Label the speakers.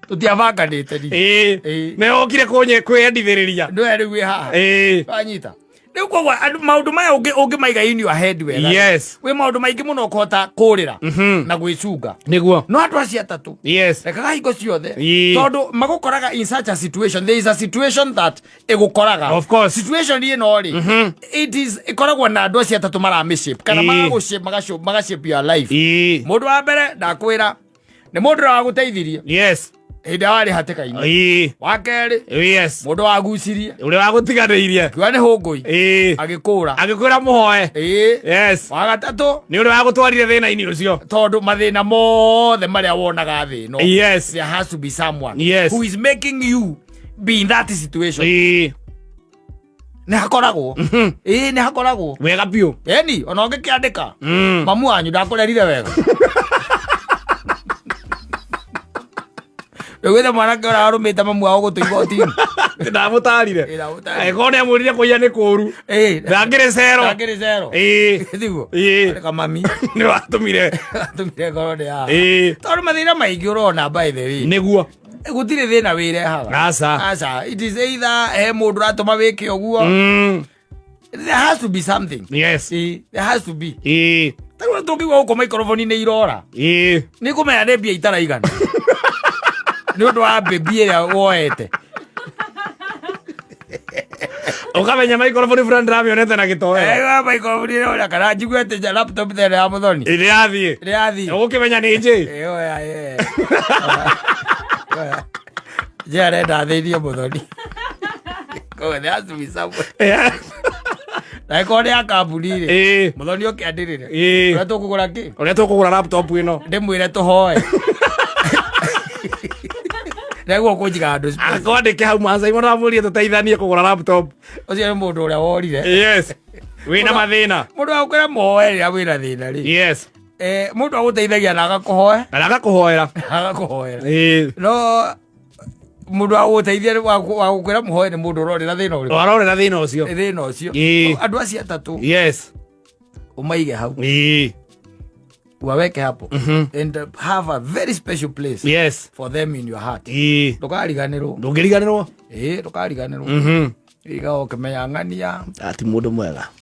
Speaker 1: Tũtiabanganĩte ni.
Speaker 2: Ĩĩ. Nĩ okire kũnye kwĩyendithĩrĩria.
Speaker 1: Ndũe rĩu wĩ haha.
Speaker 2: Ĩĩ.
Speaker 1: Wanyita. Rĩu koguo andũ maũndũ maya ũngĩmaiga in your head wega. Wĩ maũndũ maingĩ mũno ũkũhota kũrĩra na gwĩcunga.
Speaker 2: Nĩguo.
Speaker 1: No andũ acio atatũ rekaga hingo ciothe tondũ magũkoraga in such a situation. There is a situation that ĩgũkoraga.
Speaker 2: Of course.
Speaker 1: Situation ĩno rĩ, it is ĩkoragwo na andũ acio atatũ maramĩshape kana magagũshape, magashape your life. Mũndũ wa mbere ndakwĩra nĩ mũndũ ũrĩa wagũteithirie hĩndĩ ĩrĩa warĩ hatĩka-inĩ. Wa kerĩ, mũndũ wagucirie
Speaker 2: Ũrĩa wagũtiganĩirie.
Speaker 1: kiuga nĩ hũngũi, agĩkũra.
Speaker 2: Agĩkwĩra mũhoe.
Speaker 1: Wa gatatũ,
Speaker 2: Nĩ ũrĩa wagũtwarire thĩna-inĩ ũcio.
Speaker 1: Tondũ mathĩna mothe marĩa wonaga thĩ ĩno, there has to be someone who is making you be in that situation. Nĩ hakoragwo, ĩĩ, nĩ hakoragwo.
Speaker 2: Wega biũ.
Speaker 1: Eni ona ũngĩkĩandĩka mamu wanyu ndakũrerire wega. Rĩu mwanake ũrĩa warũmĩte mamu wao gũtũ igoti-inĩ.
Speaker 2: Ndamũtarire.
Speaker 1: Ĩ, ndamũtarire.
Speaker 2: Angĩkorwo nĩ amwĩrire kũiya nĩ kũũru. Ndangĩrĩ cero.
Speaker 1: Ndangĩrĩ cero. Tiguo?
Speaker 2: Ĩĩ.
Speaker 1: Andĩka mami.
Speaker 2: Nĩ watũmire.
Speaker 1: Atũmire ngoro nĩ haha. Tondũ mathĩna maingĩ ũrona, by the way,
Speaker 2: Nĩguo.
Speaker 1: Gũtirĩ thĩna wĩrehaga.
Speaker 2: Aca.
Speaker 1: Aca. It is either he mũndũ ũratũma wĩke ũguo. There has to be something. Ĩĩ, there has to be. Tarĩu tũngĩigua gũkũ maikoroboni nĩ irora, nĩ kũmenya nĩ mbia itaraigana nĩ ũndũ wa mbĩmbi ĩrĩa woete.
Speaker 2: Ũkamenya maikoroboni fulani ndĩramĩonete na gĩtoero.
Speaker 1: Ĩyo maikoroboni ĩrora kana njigue atĩ nja laptop ĩrĩa ya mũthoni
Speaker 2: Ĩrĩ yathiĩ.
Speaker 1: Ĩrĩa yathiĩ.
Speaker 2: Ũgũkĩmenya nĩ njĩ.
Speaker 1: Ĩyo ya ĩyo nje arenda athĩnie mũthoni. Koguo there has to be somewhere. Na ĩkorwo nĩ ya kambuni rĩ, mũthoni oke andĩrĩre ũrĩa tũkũgũra kĩ.
Speaker 2: Ũrĩa tũkũgũra laptop ĩno.
Speaker 1: Ndĩmwĩre tũhoe nĩguo kũnjiga handũ space.
Speaker 2: Akwandĩke hau Maasai mũramũrie tũteithanie kũgũra laptop.
Speaker 1: Ũcio nĩ mũndũ ũrĩa worire.
Speaker 2: Yes, wĩna mathĩna.
Speaker 1: Mũndũ wa gũkwĩra mũhoe rĩrĩa wĩna thĩna rĩ, mũndũ agũteithagia na agakũhoe.
Speaker 2: Na agakũhoera.
Speaker 1: Agakũhoera. No mũndũ wa gũgũteithia wa gũkwĩra mũhoe nĩ mũndũ ũrorĩra thĩna ũrĩkũ?
Speaker 2: Arorera thĩna ũcio.
Speaker 1: Thĩna ũcio. Andũ acio atatũ ũmaige hau, waweke hapo and have a very special place for them in your heart. Ndũkariganĩrwo.
Speaker 2: Ndũngĩriganĩrwo.
Speaker 1: Ĩĩ, ndũkariganĩrwo. Iga ũkĩmenya ng'ania
Speaker 2: Ati mũndũ mwega.